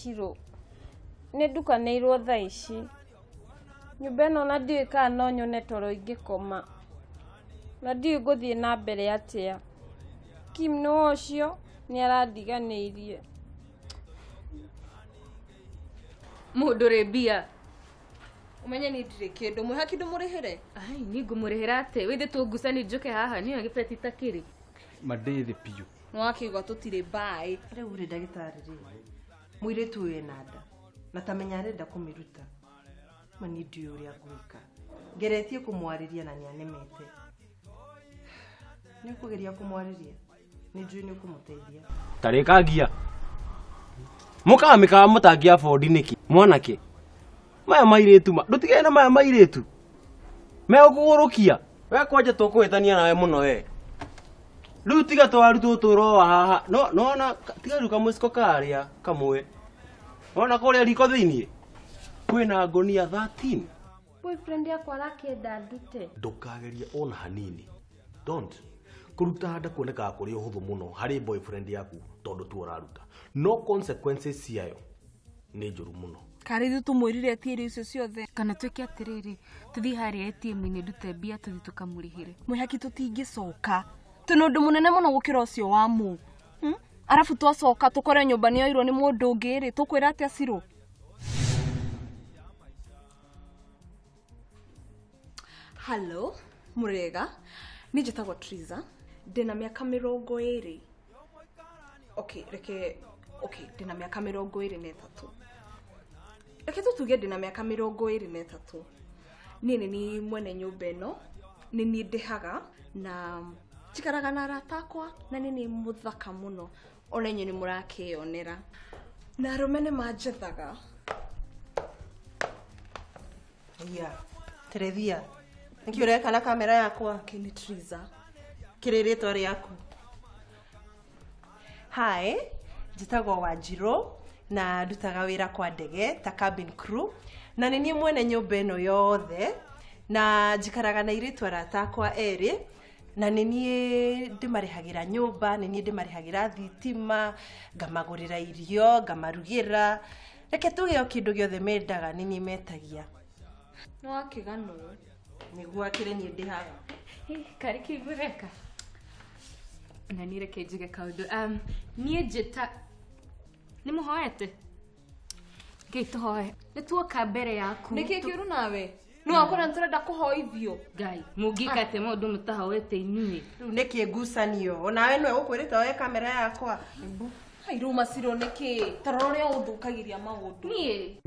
Ciro nĩ ndukanĩirwo thaa ici. Nyũmba ĩno na ndiũĩ kana no nyone toro ingĩkoma. Na ndiũĩ ngũthiĩ na mbere atĩa. Kim nĩwe ũcio nĩ arandiganĩirie. Mũndũ rĩ mbia. Umenye ni ndirĩ kĩndũ mwĩhaki ndũmũrĩhĩre. Ai ni ngũmũrĩhĩra atĩ wĩthĩ tũngucani njũke haha niĩ gĩbeti takĩrĩ. Mandĩthĩ piũ. Nĩwakĩigua tũtirĩ mbaĩ. Rĩu rĩ ndagĩtarĩ rĩ mũirĩtu ũyũ ena nda na ta menya arenda kũmĩruta. Ma niĩ ndiũĩ ũrĩa ngwĩka. Ngeretie kũmwarĩria na nĩanemete. Nĩ ũkũgeria kũmwarĩria? Nĩ njũĩ nĩ ũkũmũteithia. Tarĩkagia. Mũkaga mĩkawa mũtangĩ afford nĩkĩ? Mwanake. Maya mairĩtu ma ndũtigane na maya mairĩtu. Megũkũgũrũkia. We kwanja tũkũhĩtania nawe mũno we. Rĩu tiga twaru tũtũ ũroa haha. No nona tiga rĩu kamũciko karĩa kamwe. Wona kũrĩa riko thĩiniĩ. Kwĩna ngonia 13. Boyfriend yakwa arakĩenda ndute. Ndũkagerie ona hanini. Don't. Kũruta nda kuonekaga kũrĩ ũhũthũ mũno harĩ boyfriend yaku tondũ tu ũraruta. No consequences ciayo nĩ njũru mũno. Karĩ ithuĩ tũmwĩrire etie irio icio ciothe. Kana twĩke atĩrĩrĩ, tũthiĩ harĩa ATM-inĩ ndute mbia tũthiĩ tũkamũrĩhĩre. Mwĩhaki tũtingĩcoka. Twĩna ũndũ mũnene mũno gũkĩra ũcio wa mũ. Arabu twacoka tũkore nyũmba nĩyoirwo nĩ mũndũ ũngĩ rĩ, tũkwĩra atĩa Ciro? Hello, mũrĩega. Niĩ njĩtagwo Triza. Ndĩna mĩaka 20. Okay, reke okay, ndĩna mĩaka 23. Reke tũtuge ndĩna mĩaka 23. Niĩ nĩ niĩ mwene nyũmba ĩno, nĩ niĩ ndĩhaga na njikaraga na arata akwa na nĩ niĩ mũthaka mũno. Ona inyuĩ nĩ mũrakĩyonera. Na arũme nĩ manjethaga. Iya, Terethia. Nĩkĩ ũreka na kamera yakwa? Okay, nĩ Triza. Kĩrĩ rĩtwa rĩaku? Hi, njĩtagwo Wanjirũ na ndutaga wĩra kwa ndege ta cabin crew na nĩ niĩ mwene nyũmba ĩno yothe na njikaraga na airĩtu arata akwa erĩ na nĩ niĩ ndĩmarĩhagĩra nyũmba, nĩ niĩ ndĩmarĩhagĩra thitima, ngamagũrĩra irio, ngamarugĩra. Reke tuge o kĩndũ gĩothe mendaga nĩ niĩ metagia. Nĩwakĩganwo. Nĩguo akĩrĩ niĩ ndĩhaga. Karĩ kĩngũreka. Na niĩ reke njuge kaũndũ. Niĩ njĩta nĩ mũhoete? Ngai tũhoe. Nĩ tuoka mbere yaku. Nĩkĩ kĩũru nawe? Nĩ wakora nĩ tũrenda kũhoithio. Ngai, mũngĩka atĩa maũndũ mũtahoete inyuĩ? Rĩu nĩkĩ ngucanio? Onawe nĩwe gũkwĩrĩte woe kamera yakwa. Ai rĩu Maciro nĩkĩ? Ta rora ũrĩa ũthũkagĩria maũndũ. Niĩ?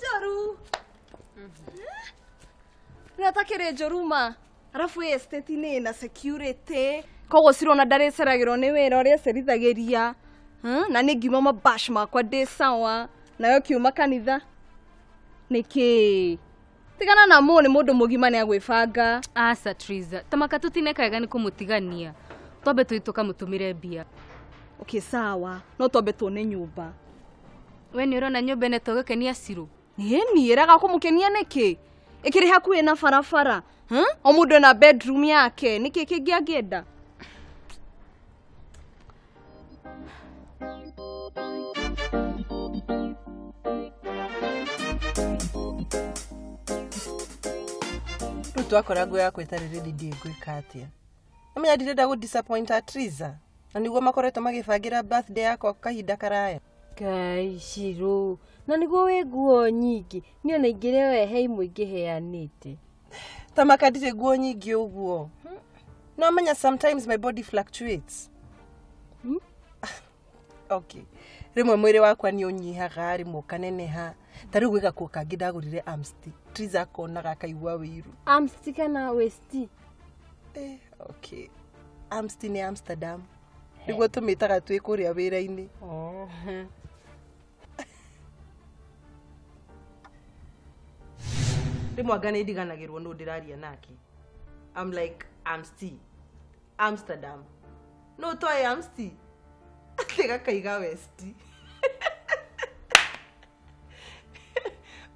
Njoru. Nĩatakĩrĩ njoru ma. Arabu ĩ estate-inĩ ĩna security. Koguo Ciro ona ndarĩceragĩrwo nĩ wĩra ũrĩa acerithagĩria. Na nĩ ngiuma mabash makwa ndĩ sawa. Nayo kiuma kanitha. Nĩkĩ? Tigana na mũ nĩ mũndũ mũgima nĩ agwĩbanga. Aca Triza, ta maka tũtineka wega nĩ kũmũtigania. Twambe tũthiĩ tũkamũtũmĩre mbia. Okay, sawa. No twambe tuone nyũmba. We nĩ ũrona nyũmba ĩno tũgũkenia Ciro? Ĩni, ĩraga kũmũkenia nĩkĩ? Ĩkĩrĩ hakuhĩ na barabara. O mũndũ ena bedroom yake. Nĩkĩ kĩngĩ angĩenda? Rĩu twakora nguo yakwa ĩtarĩ ready ndiũĩ ngwĩka atĩa. Amenya ndirenda gũ disappoint Triza. Na nĩguo makoretwo magĩbangĩra birthday yakwa kahinda karaya. Ngai Ciro, na nĩguo wĩ nguo nyingĩ. Niĩ ona ingĩrĩ we he imwe ingĩheanĩte. Ta maka ndirĩ nguo nyingĩ ũguo. No menya sometimes my body fluctuates. Okay. Rĩmwe mwĩrĩ wakwa nĩ ũnyihaga, rĩmwe ũkaneneha. Ta rĩu gwĩ gakuo kangĩ ndagũrire Amsti. Triza akonaga akaigua wĩiru. Amsti kana Westi? Okay. Amsti nĩ Amsterdam. Nĩguo tũmĩtaga twĩ kũrĩa wĩra-inĩ. Rĩmwe anga nĩ ndiganagĩrwo nũ ndĩraria nake. I'm like Amsti. Amsterdam. No toĩ Amsti. Tigakaiga West.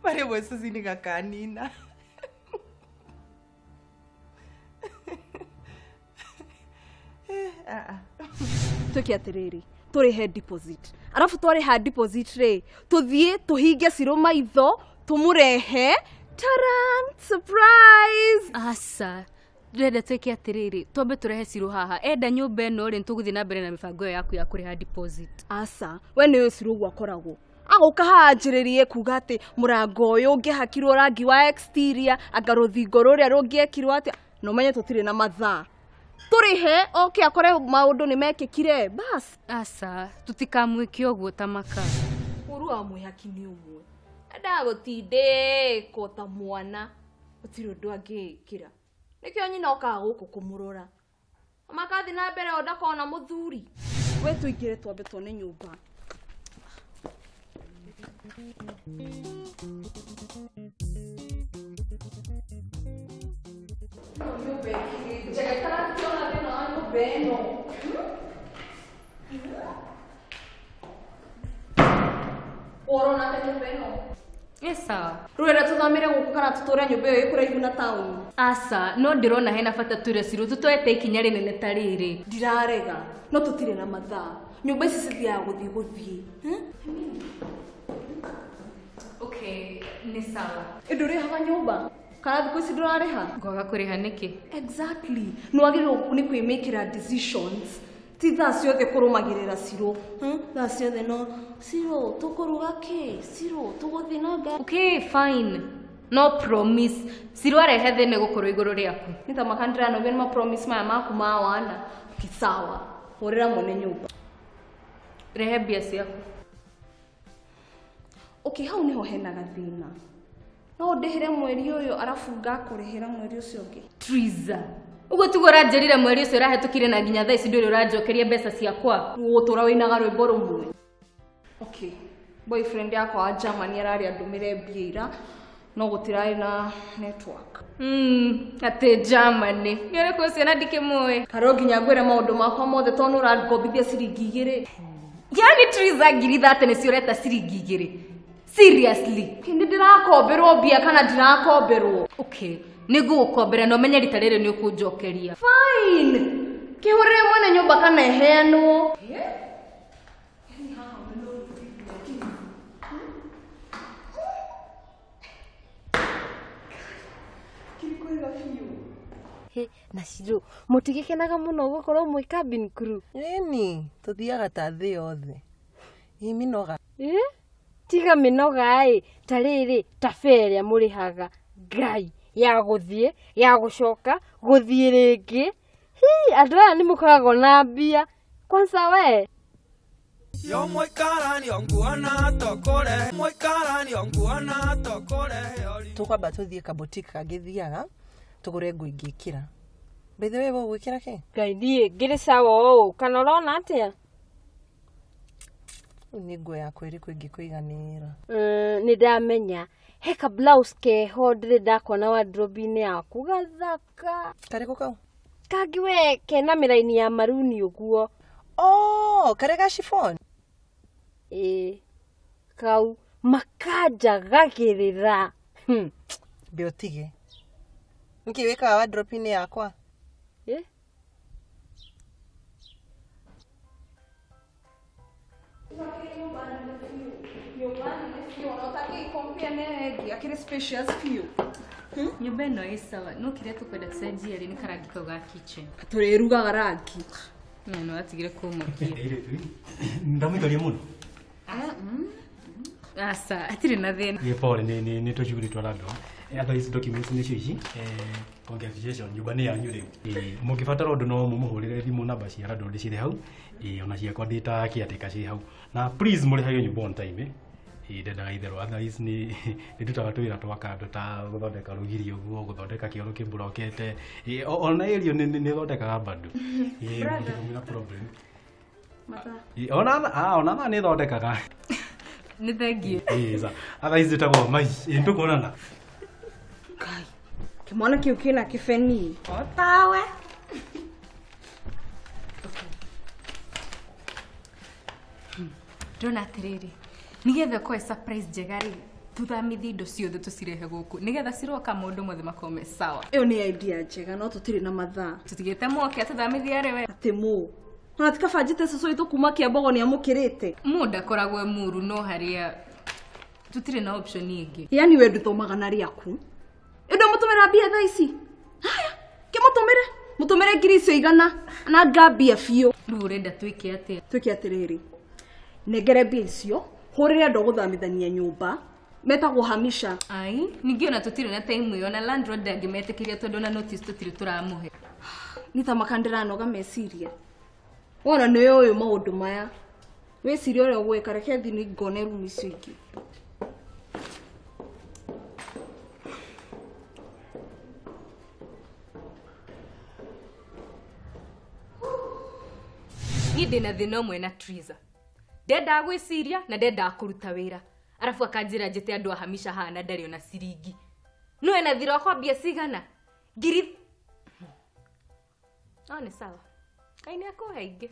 Marĩ West nĩ gakanina. Twĩke atĩrĩrĩ, tũrĩhe deposit. Arabu twarĩha deposit rĩ, tũthiĩ tũhinge Cirũ maitho, tũmũrehe. Taran! Surprise! Aca, ndĩrenda twĩke atĩrĩrĩ, twambe tũrehe Cirũ haha. Enda nyũmba ĩno rĩ, nĩtũgũthiĩ na mbere na mĩbango ĩyo yaku ya kũrĩha deposit. Aca, we nĩũĩ Cirũ ũguo akoragwo. Agũka haha anjĩrĩrie kuga atĩ mũrango ũyũ ũngĩhakirwo rangi wa exterior, anga rũthingo rũrĩa rũngĩekirwo atĩa. Na ũmenye tũtirĩ na mathaa. Tũrĩhe oke akore maũndũ nĩ mekĩkire bas. Aca, tũtikamwĩke ũguo ta maka. Ũru wa mwĩhaki nĩ ũmwe. Endaga gũtindĩkwo ta mwana, gũtirĩ ũndũ angĩĩkĩra. Nĩkĩo nyina okaga gũkũ kũmũrora. Makathiĩ na mbere o ndakona mũthuri. We tũingĩre twambe tuone nyũmba. Nyũmba ĩkĩrĩ njega itarakĩona thĩna wa nyũmba ĩno. Ũrona ta nyũmba ĩno? Ĩ sawa. Rũrenda tũthamĩre gũkũ kana tũtũre nyũmba ĩyo ĩ kũraihu na taũni? Aca, no ndĩrona hena bata tũre Cirũ tũtoete ikinya rĩnene ta rĩrĩ. Ndirarega, no tũtirĩ na mathaa. Nyũmba ici cithiaga gũthiĩ gũthiĩ. Okay, nĩ sawa. Ĩ ndũrĩhaga nyũmba? Kana thikũ ici ndũrarĩha? Ngwaga kũrĩha nĩkĩ? Exactly. Nĩwagĩrĩirwo nĩ kwĩmĩkĩra decisions. Ti thaa ciothe kũrũmagĩrĩra Cirũ. Thaa ciothe no Cirũ tũkũruga kĩ? Cirũ tũgũthiĩ na ngari. Okay, fine. No promise. Cirũ arehe thĩna gũkorwo igũrũ rĩaku. Nĩ ta maka ndĩranogio nĩ ma promise maya maku ma wana. Okay, sawa. Hũrĩra mwene nyũmba. Rehe mbia ciaku. Okay, hau nĩho hena gathĩna. No ũndĩhĩre mweri ũyũ arabu ngakũrĩhĩra mweri ũcio ũngĩ. Triza. Ũguo tiguo ũranjĩrire mweri ũcio ũrahĩtũkire na nginya thaa ici ndũrĩ ũranjokeria mbeca ciakwa. Ũgũtũra wĩinaga rwĩmbo rũmwe. Okay, boyfriend yakwa wa Germany ararĩ andũmĩre mbia ira no gũtirarĩ na network. Atĩ Germany. Nĩ ũrĩkũ ũcio na ndikĩmũĩ? Karĩ nginya ngwĩre maũndũ makwa mothe tondũ nĩũrangombithia ciringi 2. Yaani Triza 30,000 nĩcio ũreta ciringi 2. Seriously? Nĩ ndĩrakomberwo mbia kana ndirakomberwo? Okay, nĩngũgũkombera na ũmenye rita rĩrĩ nĩũkũnjokeria. Fine. Kĩhũrĩre mwene nyũmba kana ĩheanwo. Na Cirũ, mũtigĩkenaga mũno gũkorwo mwĩ cabin crew? Ĩni, tũthiaga ta thĩ yothe. Ĩ mĩnoga. Tiga mĩnoga ĩ, ta rĩrĩ, ta fare ĩrĩa mũrĩhaga Ngai ya gũthiĩ, ya gũcoka, gũthiĩ rĩngĩ. Hi, andũ aya nĩ mũkoragwo na mbia. Kwanza we. Yo mũikaranio nguona tokore, mũikaranio nguona tokore. Tũkwamba tũthiĩ kaboutique kangĩthiaga tũgũre nguo ingĩkĩra. By the way, we ũgwĩkĩra kĩ? Ngai niĩ ngĩrĩ sawa ũũ, kana ũrona atĩa? Nĩ nguo yakwa ĩrĩkũ ĩngĩkũiganĩra? Nĩ ndamenya. He ka blouse keho ndĩrĩ ndakona wardrobe-inĩ yaku gathaka. Karĩkũ kau? Kangĩ we kena mĩraini ya maruni ũguo. Oh, karĩa ga chiffon? Ĩĩ, kau makanjagagĩrĩra. Mbe ũtige. Nĩkĩ wĩkaga wardrobe-inĩ yakwa? Nyũmba ĩno ĩ sawa, no kĩrĩa tũkwenda tũcenjie rĩ nĩ karangi kau ga kitchen. Tũrĩrugaga rangi. Na no atigire kũmakia. Ndamũikaria mũno. Aca, hatirĩ na thĩna. Ĩ pole nĩ tũcuguri twa landlord. Otherwise documents nĩcio ici. Congratulations, nyũmba nĩ yanyu rĩu. Mũngĩbatara ũndũ no mũmũhũrĩre thimũ namba cia landlord cirĩ hau. Ona ciakwa ndĩ ta caretaker ciĩ hau. Na please mũrĩhage nyũmba on time. Ndendaga itherũ, otherwise nĩ ndutaga tũwĩra twa kando ta gũthondeka rũgiri ũguo, gũthondeka kĩoro kĩmburokete. Ona ĩrio nĩ thondekaga bado. Mũtingĩmwĩra problem. Ona thaa nĩ thondekaga. Nĩ thengiũ. Otherwise njĩtagwo Mai. Nĩtũkuonana. Ngai, kĩmwana kĩu kĩna kĩbeni. O tawe. Ndona atiriri nigetha kwa surprise njega ri tuthamithie indo ciothe tucirehe guku nigetha ciroka mundu mothe makome sawa. Iyo ni idea njega no tutiri na mathaa. Tutigite moke tuthamithie ari we. Ati mu. Ona tikabanjite cucu itu kuma Kiambogo ni amukirite. Mu ndakoragwo muru no haria tutire na option ingi. Yani we nduthomaga na riaku. Indo mutumira mbia thaa ici. Haya, kimutumire. Mutumire ngiri icio igana na ngambia biũ. Rĩu ũrenda twĩke atĩa? Twĩke atĩrĩrĩ. Nengere mbia icio, hũrĩre andũ a gũthamithania nyũmba metagwo Hamisha. Ai, ningĩ ona tũtirĩ na time ĩyo na landlord ndangĩmetĩkĩria tondũ ona notice tũtirĩ tũramũhe. Nĩ ta maka ndĩranoga meciria. Wona nĩ ũyũ maũndũ maya. Wĩcirie ũrĩa ũgwĩka, reke thiĩ ngone rumu icio ingĩ. Niĩ ndĩna thĩna ũmwe na Triza. Ndendaga gwĩciria na ndendaga kũruta wĩra. Arafu akanjĩra njĩte andũ a Hamisha haha na ndarĩ ona ciringi. No ena thirĩ wakwa mbia cigana? Ngiri. No nĩ sawa. Ngai nĩ akũhe ingĩ.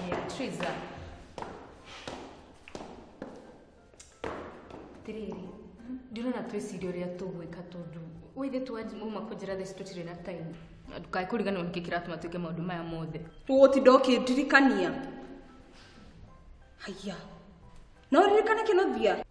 Yeah, Triza. Tiriri. Ndirona twĩcirie ũrĩa tũgwĩka tondũ wĩthĩ twauma kũnjĩra thaa ici tũtirĩ na time. Ndukae kũriganĩrwo nĩkĩ kĩratũma twĩke maũndũ maya mothe. Tũgũtinda ũkĩndirikania. Haiya. No ũririkane Kĩnuthia?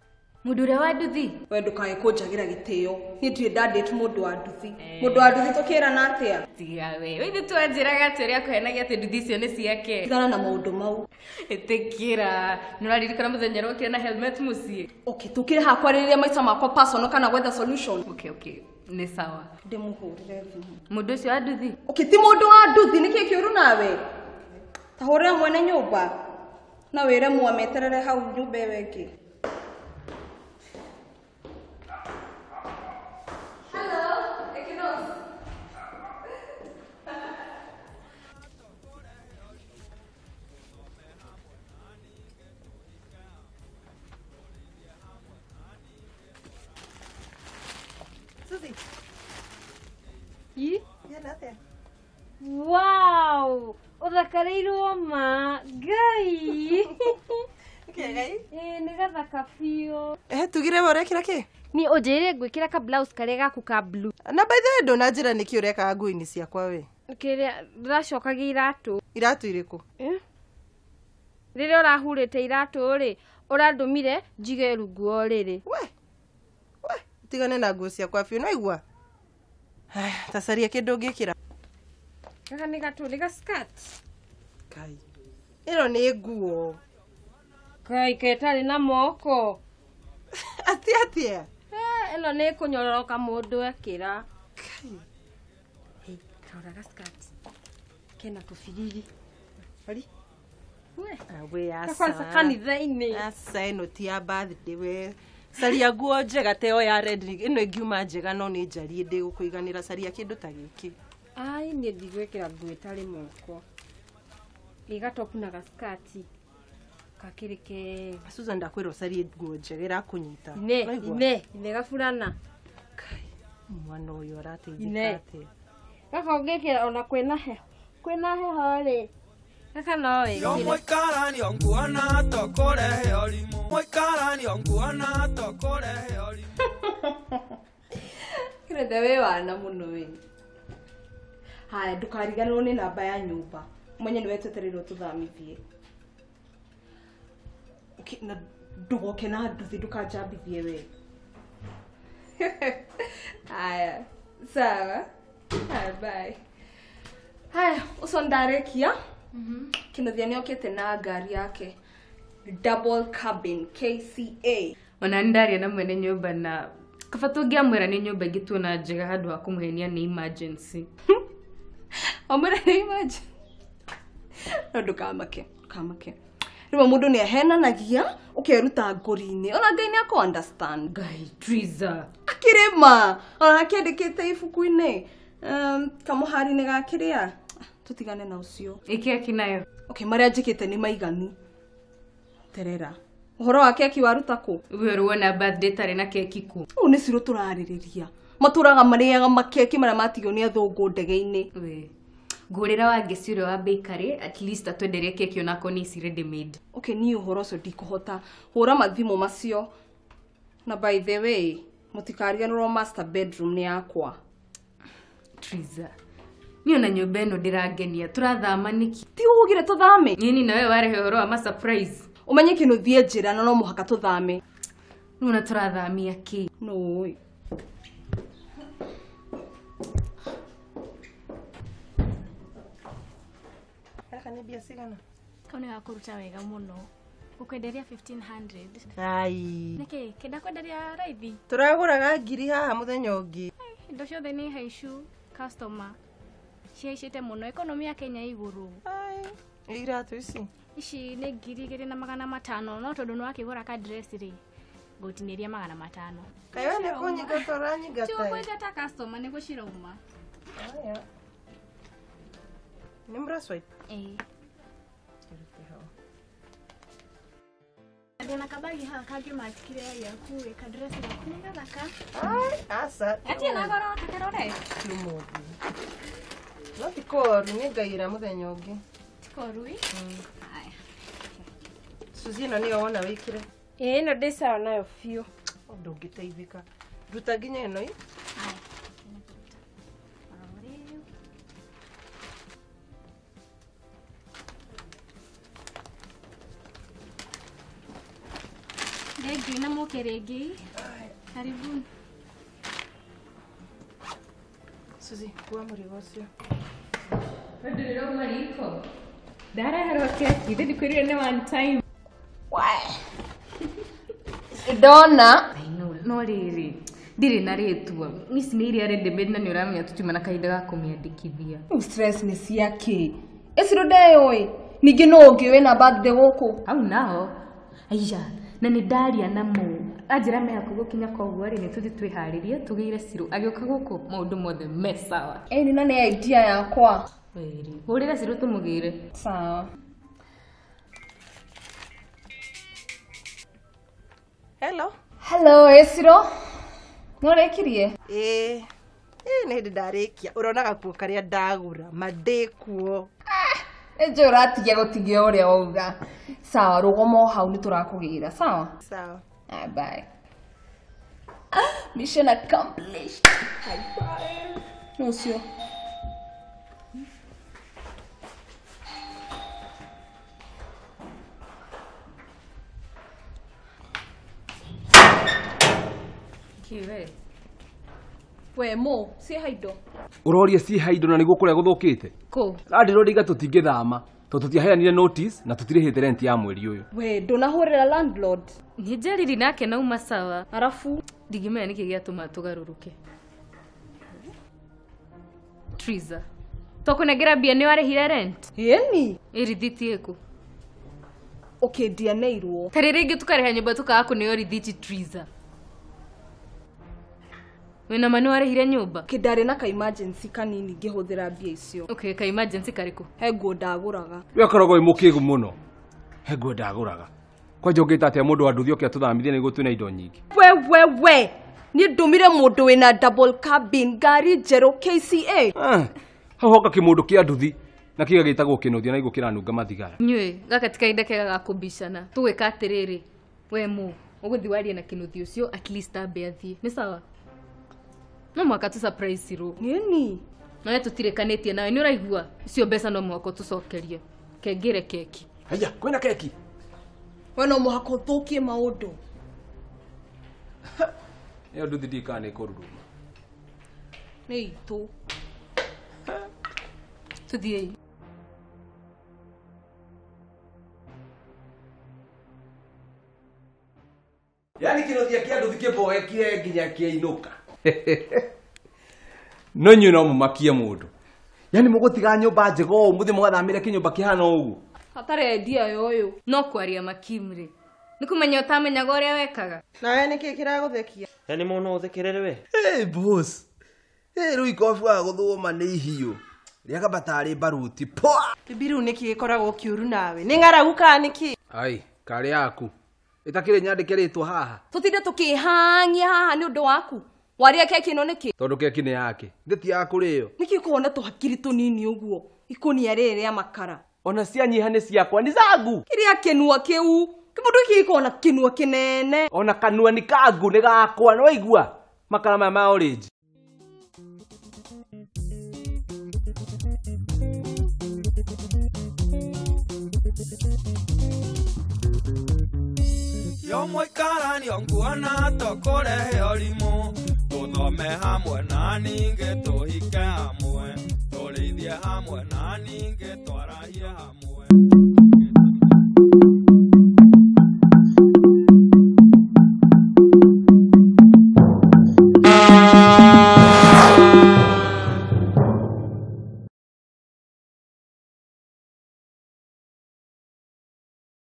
Mũndũ ũrĩa wa nduthi? We ndũkae kũnjagĩra gĩtĩo. Niĩ ndirĩ ndandĩte mũndũ wa nduthi. Mũndũ wa nduthi tũkĩrana atĩa? Tiga we. Wĩthĩ twanjĩraga atĩ ũrĩa akũhenagia atĩ nduthi icio nĩ ciake. Tigana na maũndũ mau. Ĩtĩkĩra. Nĩ ũraririkana mũthenya ũrĩa ũkire na helmet mũciĩ? Okay, tũkĩre haha kwarĩrĩria maica makwa personal kana gwetha solution. Okay, okay. Nĩ sawa. Ndĩmũhũrĩre thimũ. Mũndũ ũcio wa nduthi? Okay, ti mũndũ wa nduthi, nĩkĩĩ kĩũru nawe? Ta hũrĩra mwene nyũmba na wĩre mwameterere hau nyũmba ĩyo ĩngĩ. Wow! Ũthakareirwo ma Ngai. Ngai? Ĩĩ nĩ gathaka biũ. Eh, tugire we ũrekĩra kĩ? Niĩ ũnjĩrire ngwĩkĩra ka blouse karĩa gaku ka blue. Na by the way ndũnanjĩra nĩkĩ ũrekaga nguo-inĩ ciakwa we. Kĩrĩa ndĩracokagia iratũ. Iratũ irĩkũ? Rĩrĩa ũrahurĩte iratũ rĩ, ũrandũmire njige rungu o rĩrĩ. We. We, tigane na nguo ciakwa biũ, nĩwaigua? Haya, ta caria kĩndũ ũngĩkĩra. Gaka nĩ gatũ, nĩ ga skirt. Kai. Ĩno nĩ nguo. Kai ketarĩ na moko. Atĩa atĩa? Ĩno nĩ kũnyororoka mũndũ ekĩra. Kai. Hey, rora ga skirt. Kena tũbiriri. Ari. We. We aca. Kwanza kanitha-inĩ. Aca ĩno ti ya birthday we. Caria nguo njega te ĩyo ya red ĩno ĩngiuma njega no nĩ njarie ndĩgũkũiganĩra caria kĩndũ ta gĩkĩ. Ai niĩ ndigwĩkĩra nguo ĩtarĩ moko. Ĩ gatopu na gaskati. Kakĩrĩ kega. Susan ndakwĩra ũcarie nguo njega ĩrakũnyita. Ine, ine, ine gaburana. Kai, mwana ũyũ arateithĩka atĩa? Gaka ũngĩkĩra ona kwĩna heho. Kwĩna heho rĩ. Gaka no wĩkĩre. Yo mũikaranio nguona tũkũrehe ũrimũ. Mũikaranio nguona tũkũrehe ũrimũ. Kĩrethe wĩ wana mũno we. Haya, ndũkariganĩrwo nĩ namba ya nyũmba. Ũmenye nĩwe twetereirwo tũthamithie. Okay, na ndũgoke na nduthi ndũkanjambithie we. Haya, sawa. Haya, bye. Haya, ũcio ndarĩkia. Kĩnuthia nĩokĩte na ngari yake double cabin KCA. Ona nĩ ndaria na mwene nyũmba na kaba tũngĩamwĩra nĩ nyũmba ĩngĩ tuona njega handũ ha kũmũhenia nĩ emergency. Wamwĩra nĩ emergency. No ndũkamake, ndũkamake. Rĩmwe mũndũ nĩ ahenanagia ũkeruta ngũri-inĩ. Ona Ngai nĩ akũ understand. Ngai, Triza. Akĩrĩma. Ona akĩandĩkĩte ibuku-inĩ. Kamũhari-inĩ ga kĩrĩa. Tũtigane na ũcio. Ĩ keki nayo? Okay, marĩa njĩkĩte nĩ maiganu. Terera. Ũhoro wa keki waruta kũ? We ũrĩ wona birthday ĩtarĩ na keki kũ? Ũũ nĩ Ciro tũrarĩrĩria. Matũraga marĩaga makeki marĩa matigio nĩ athũngũ ndege-inĩ. Ngũrĩra wa ngeci ũrĩa wa bakery at least atwenderie keki onako nĩ ici ready made. Okay, niĩ ũhoro ũcio ndikũhota. Hũra mathimũ macio. Na by the way, mũtikariganĩrwo master bedroom nĩ yakwa. Triza. Niĩ ona nyũmba ĩno ndĩrangenia. Tũrathama nĩkĩ? Ti ugire tũthame? Nini nawe warehe ũhoro wa ma surprise. Ũmenye kĩndũ thiĩ njĩra na no mũhaka tũthame. Nuna tũrathamia kĩ? No ũĩ. Gaka nĩ mbia cigana? Kau nĩ gakũruta wega mũno. Ũkwenderia 1500. Ai. Nĩkĩ? Kĩenda kwenderia raithi? Tũragũraga ngiri haha mũthenya ũngĩ. Indo ciothe nĩ haicu customer. Cihaicĩte mũno economy ya Kenya igũrũ. Ai. Iratũ ici? Ici nĩ 2500 no tondũ nĩ wakĩgũra ka dress rĩ. Ngũtinĩria 500. Kaĩ we nĩ kũnyingata ũranyingata? Ti ũkũingata customer nĩguo cirauma. Aya. Nĩ mũra swipe? Ĩĩ. Ndĩna kabagi haha kangĩmatch kĩrĩa gĩaku ĩ ka dress gaku nĩ gathaka. Ai, aca. Gatirĩ na goro ta karore? Ti ũmũthĩ. No ti koru nĩ ngaira mũthenya ũngĩ. Ti koru ĩ? Aya. Suzy ĩno nĩyo wona wĩkĩre? Ĩĩ ĩno ndĩ sawa nayo biũ. Ndũngĩteithĩka. Ruta nginya ĩno ĩ. Aya. Thengiũ na mũke rĩngĩ. Karibuni. Suzy, kua mũrigo ũcio. Ndĩrauma riko. Ndareherwo keki, ndĩ ndikwĩrire nĩ one time. Ndona. I know, no rĩrĩ ndirĩ na rĩtwa. Ici nĩ iria ready made na nĩ ũramenya tũtiuma na kahinda ga kũmĩandĩkithia. Stress nĩ cia kĩ? Ĩci ndeyũĩ. Ningĩ no ũngĩ wĩna birthday gũkũ? Hau naho. Aiya, na nĩ ndaria namo. Anjĩra me hakuhĩ gũkinya koguo rĩ nĩ tũthiĩ twĩharĩrie tũgĩre Cirũ. Agĩũka gũkũ maũndũ mothe me sawa. Ĩni na nĩ idea yakwa. Wĩrĩ. Hũrĩra Cirũ tũmũgĩre. Sawa. Hello. Hello, Ĩcirũ. Nĩ ũrĩkirie? Ĩĩ. Ĩĩ nĩ hĩndĩ ndarĩkia. Ũrona gakuo karĩa ndagũra, ma ndĩkuo. Nĩ ũratigia gũtigia ũrĩa wauga. Sawa, rũgoma o hau nĩ tũrakũgĩra, sawa? Sawa. Ah, bye. Mission accomplished. High five. Nĩ ũcio. Kiwe. We mo, ciĩ haindo. Ũroria ciĩ haindo na nĩguo kũrĩa gũthũkĩte? Kũ? Landlord iga tũtingĩthama tondũ tũtiaheanire notice na tũtirĩhĩte rent ya mweri ũyũ. We ndũnahũrĩra landlord. Nĩ njariri nake nauma sawa. Arabu ndingĩmenya nĩkĩ gĩatũma tũgarũrũke. Triza. Tũkũnengera mbia nĩ warĩhire rent? Ĩni. Ĩ rithiti ĩkũ? Okay, ndianeirwo. Tarĩ rĩngĩ tũkarĩha nyũmba tũkaga kũneo rithiti Triza. Wĩna ma nĩ warĩhire nyũmba? Okay, ndarĩ na ka emergency kanini ngĩhũthĩra mbia icio. Okay, ka emergency karĩkũ? He nguo ndagũraga. We ũkoragwo wĩ mũkĩgu mũno. He nguo ndagũraga. Kwanja ũngĩta atĩa mũndũ wa nduthi oke atũthamithie nĩguo twĩna indo nyingĩ? We we we. Niĩ ndũmire mũndũ wĩna double cabin ngari njerũ KCA. Hau hoka kĩmũndũ kĩa nduthi na kĩga gĩtagwo kĩnũthia na igũ kĩranunga mathigara. Inyuĩ gaka ti kahinda kega ga kũbicana. Tũgwĩka atĩrĩrĩ. We mũ, ũgũthiĩ warie na kĩnũthia ũcio at least ambe athiĩ. Nĩ sawa? No mũhaka tũ surprise Cirũ. Nĩni. No we tũtirĩkanĩtie nawe nĩ ũraigua? Icio mbeca no mũhaka ũtũcokerie. Kengĩre keki. Haiya, kwĩna keki? We no mũhaka ũthũkie maũndũ. Ĩyo nduthi ndiũĩ kana nĩ ĩkũruruma. Nĩ itũ. Tũthiĩi. Yaani kĩnũthia kĩa nduthi kĩmboekire nginya kĩainũka. No inyuĩ no mũmakie mũndũ. Yaani mũgũtiga nyũmba njega ũũ mũthiĩ mũgathamĩre kĩnyũmba kĩhana ũguo. Hatarĩ idea ya ũyũ. No kwaria makimrĩ. Nĩ kũmenya ũtamenyaga ũrĩa wekaga. Nawe nĩkĩ kĩragũthekia? Yaani mũno ũthekerere we. Hey boss. Hey rĩu ikobi wa gũthũma nĩ ihiũ. Rĩaga tarĩ baruti. Poa. Bibi rĩu nĩkĩ gĩkoragwo kĩũru nawe? Nĩ ng'aragu kana nĩkĩ? Ai, karĩ yaku. Ĩtakĩrĩ nyandĩke rĩtwa haha. Tũtinde tũkĩhang'ia haha nĩ ũndũ waku. Waria keki ĩno nĩkĩ? Tondũ keki nĩ yake. Ndĩ ti ya kũrĩo. Nĩkĩ ũkoragwo na tũhakiri tũnini ũguo? Ikũnia rĩrĩ rĩa makara. Ona cianyiha nĩ ciakwa, nĩ zangu. Kĩrĩa kĩnua kĩu. Kĩmũndũ gĩkĩ gĩkoragwo na kĩnua kĩnene. Ona kanua nĩ kangu nĩ gakwa, nĩ waigua? Makara maya ma orange. Yo mũikaranio nguona tũkũrehe ũrimũ, tũthome hamwe na ningĩ tũhike hamwe, tũrĩithie hamwe na ningĩ twarahie hamwe.